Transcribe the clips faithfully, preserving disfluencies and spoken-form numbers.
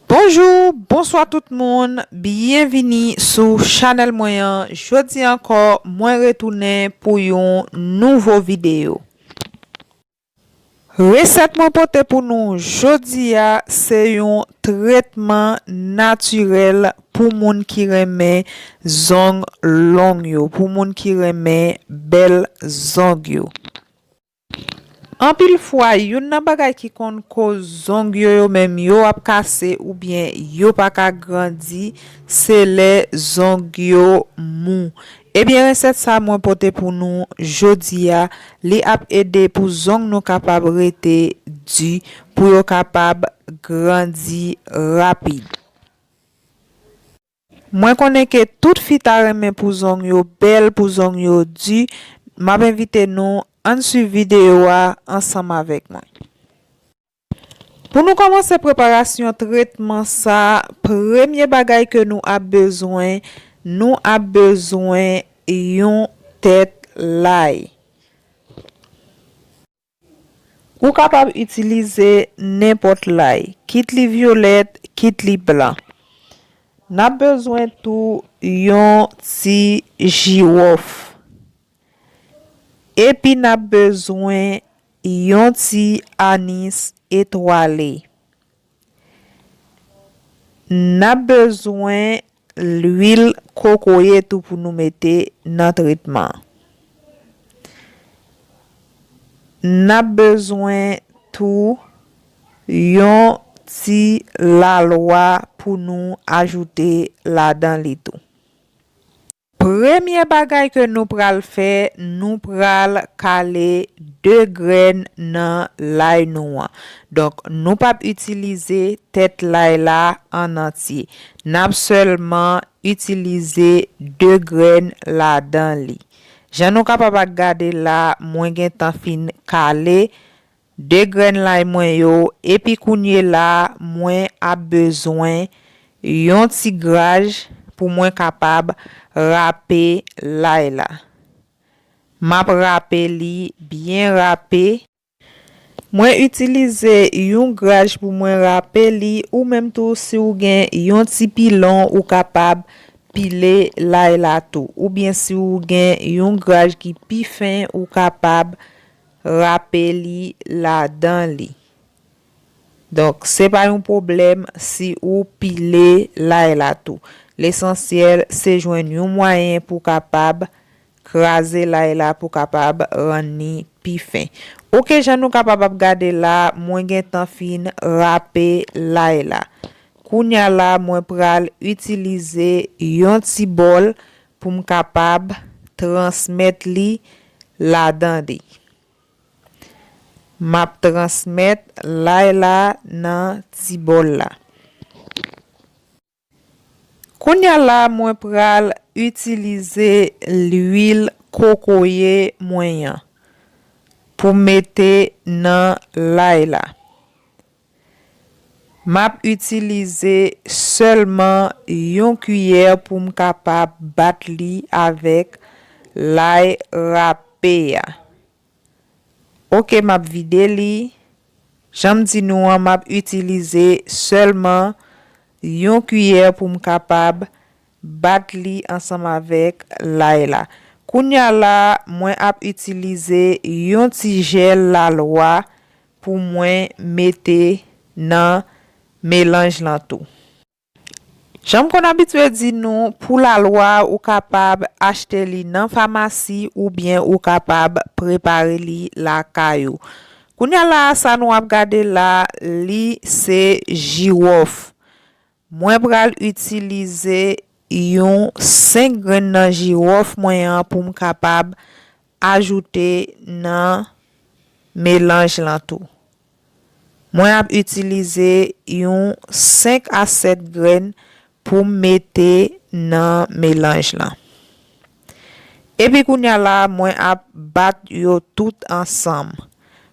Bonjou, bonswa tout moun, byenvini sou chanèl mwen an. Jodi ankò, mwen retounen pou yon nouvo videyo. Resèt mwen pote pou nou jodi a, se yon tretman natirèl pou moun ki renmen zong long yo, pou moun ki renmen bèl zong yo. Anpil fwa, youn nan bagay ki konn koz zong yo, yo menm yo ap kase oubyen yo pa ka grandi, se lè zong yo mou. Ebyen, resèt sa mwen pote pou nou jodi a, li ap ede pou zong nou kapab rete di, pou yo kapab grandi rapid. Mwen konnen ke tout fi ta renmen pou zong yo bèl, pou zong yo di. M ap envite nou ann swiv videyo a ansanm avèk mwen. Pou nou kòmanse preparasyon tretman sa, premye bagay ke nou ap bezwen, nou ap bezwen yon tèt lay. Ou kapab itilize nenpòt lay, kit li vyolèt, kit li blan. N ap bezwen tou yon ti jiwòf. Epi n ap bezwen yon ti anis etwale. N ap bezwen lwil kokoye tou pou nou mete nan tretman an. N ap bezwen tou yon ti lalwa pou nou ajoute ladan li tou. Premye bagay ke nou pral fè, nou pral kale de grenn nan lay nou an. Donk, nou p ap itilize tèt lay la an antye. N ap sèlman itilize de grenn ladan li. Jan nou kapab ap gade la, mwen gentan fin kale de grenn lay mwen yo, epi kounye la, mwen ap bezwen yon ti graj pou mwen kapab rape lay la. M ap rape li byen rape. Mwen itilize yon graj pou mwen rape li, ou menm tou, si w gen yon ti pilon, ou kapab pile lay la tou. Oubyen si w gen yon graj ki pi fen, ou kapab rape li ladan li. Donk, se pa yon pwoblèm si ou pile lay la tou. Lesansyèl, se jwenn yon mwayen pou kapab kraze lay la, pou kapab rann li pi fen. Oke, jan nou kapab ap gade la, mwen gentan fin rape lay la. Kounya la, mwen pral itilize yon ti bòl pou m kapab transmèt li ladan li. M ap transmèt lay la nan ti bòl la. Kounya la, mwen pral itilize lwil kokoye mwen an pou mete nan lay la. M ap itilize sèlman yon kiyè pou m kapab bat li avèk lay rape a. Oke, m ap vide li. Jan m di nou an, m ap itilize sèlman yon kiyè pou m kapab bat li ansanm avèk lay la. Kounya la, mwen ap itilize yon ti jèl lalwa pou mwen mete nan melanj lan tou. Jan m konn abitye di nou, pou lalwa, ou kapab achte li nan famasi oubyen ou kapab prepare li lakay ou. Kounya la, sa nou ap gade la, li se jiwòf. Mwen pral itilize yon senk grenn nan jiwòf mwen an pou m kapab ajoute nan melanj lan tou. Mwen ap itilize yon senk a sèt grenn pou m mete nan melanj lan. Epi kounya la, mwen ap bat yo tout ansanm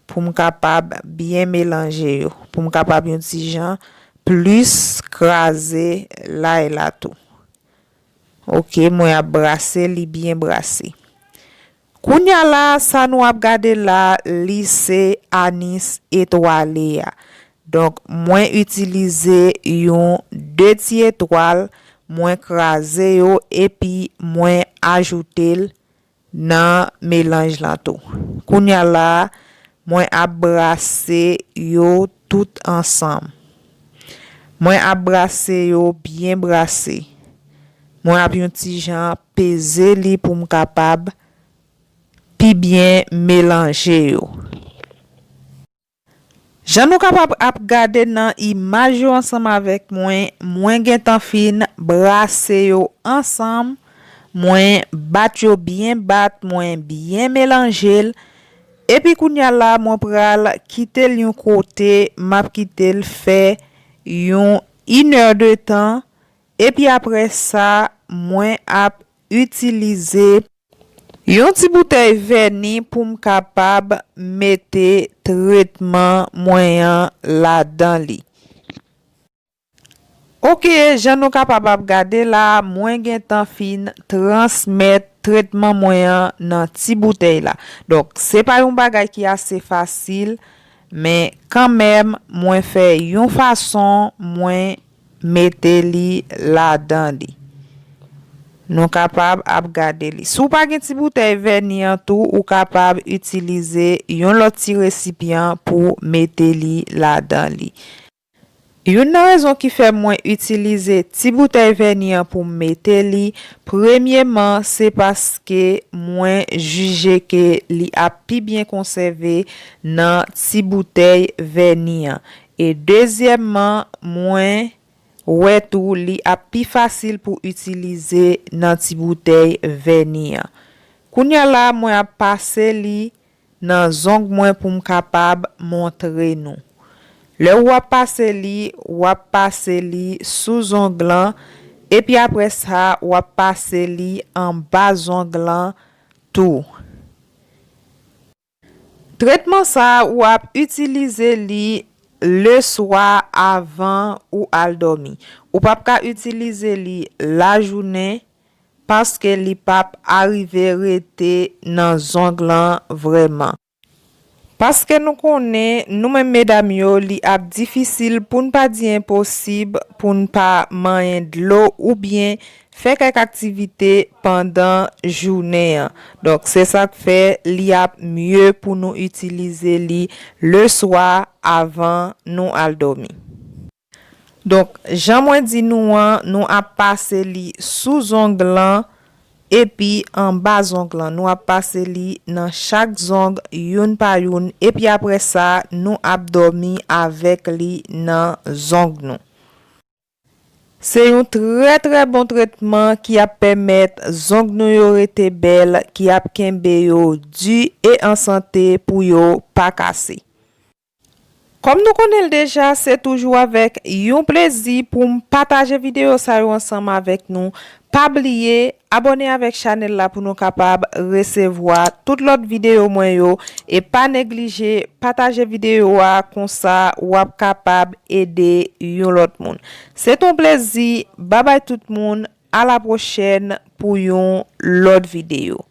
pou m kapab byen melanje yo, pou m kapab yon ti jan plis kraze lay la tou. Oke, mwen ap brase li byen brase. Kounya la, sa nou ap gade la, li se anis etwale a. Donk, mwen itilize yon de ti etwal, mwen kraze yo epi mwen ajoute l nan melanj lan tou. Kounye a la, mwen ap brase yo tout ansanm. Mwen ap brase yo byen brase. Mwen ap yon ti jan peze li pou m kapab pi byen melanje yo. Jan nou kapab ap gade nan imaj yo ansanm avèk mwen, mwen gentan fin brase yo ansanm, mwen bat yo byen bat, mwen byen melanje l. Epi kounye a la, mwen pral kite l yon kote, m ap kite l fè yon inè de tan. Epi apre sa, mwen ap itilize yon ti boutèy vèni pou m kapab mete tretman mwen an ladan li. Oke, jan nou kapab ap gade la, mwen gentan fin transmèt tretman mwen an nan ti boutèy la. Donk, se pa yon bagay ki ase fasil, men kanmenm, mwen fè yon fason mwen mete li ladan li. Nou kapab ap gade li. Si w pa gen ti boutèy vèni an tou, ou kapab itilize yon lòt ti resipyan pou mete li ladan li. Youn nan rezon ki fè mwen itilize ti boutèy vèni an pou m mete li, premyeman, se paske mwen jije ke li ap pi byen konsève nan ti boutèy vèni an. E dezyèmman, mwen wè tou li ap pi fasil pou itilize nan ti boutèy vèni an. Kounye a la, mwen ap pase li nan zong mwen pou m kapab montre nou. Lè w ap pase li, w ap pase li sou zong lan, epi apre sa, w ap pase li anba zong lan tou. Tretman sa a, w ap itilize li leswa avan ou al dòmi. Ou p ap ka itilize li lajounen, paske li p ap arive rete nan zong lan vrèman. Paske nou konnen, nou menm medam yo, li ap difisil pou n pa di enposib, pou n pa manyen dlo oubyen fè kèk aktivite pandan jounen an. Donk, se sa k fè li ap mye pou nou itilize li leswa avan nou al dòmi. Donk, jan mwen di nou an, nou ap pase li sou zong lan epi anba zong lan. Nou ap pase li nan chak zong youn pa youn, epi apre sa, nou ap dòmi avèk li nan zong nou. Se yon trè, trè bon tretman ki ap pèmèt zong nou yo rete bèl, ki ap kenbe yo di e an sante pou yo pa kase. Kòm nou konnen l deja, se toujou avèk yon plezi pou m pataje videyo sa yo ansanm avèk nou. Pa bliye abòne avèk chanèl la pou nou kapab resevwa tout lòt videyo mwen yo. E pa neglije pataje videyo a, konsa w ap kapab ede yon lòt moun. Se t on plezi. Babay tout moun. A la pwochèn pou yon lòt videyo.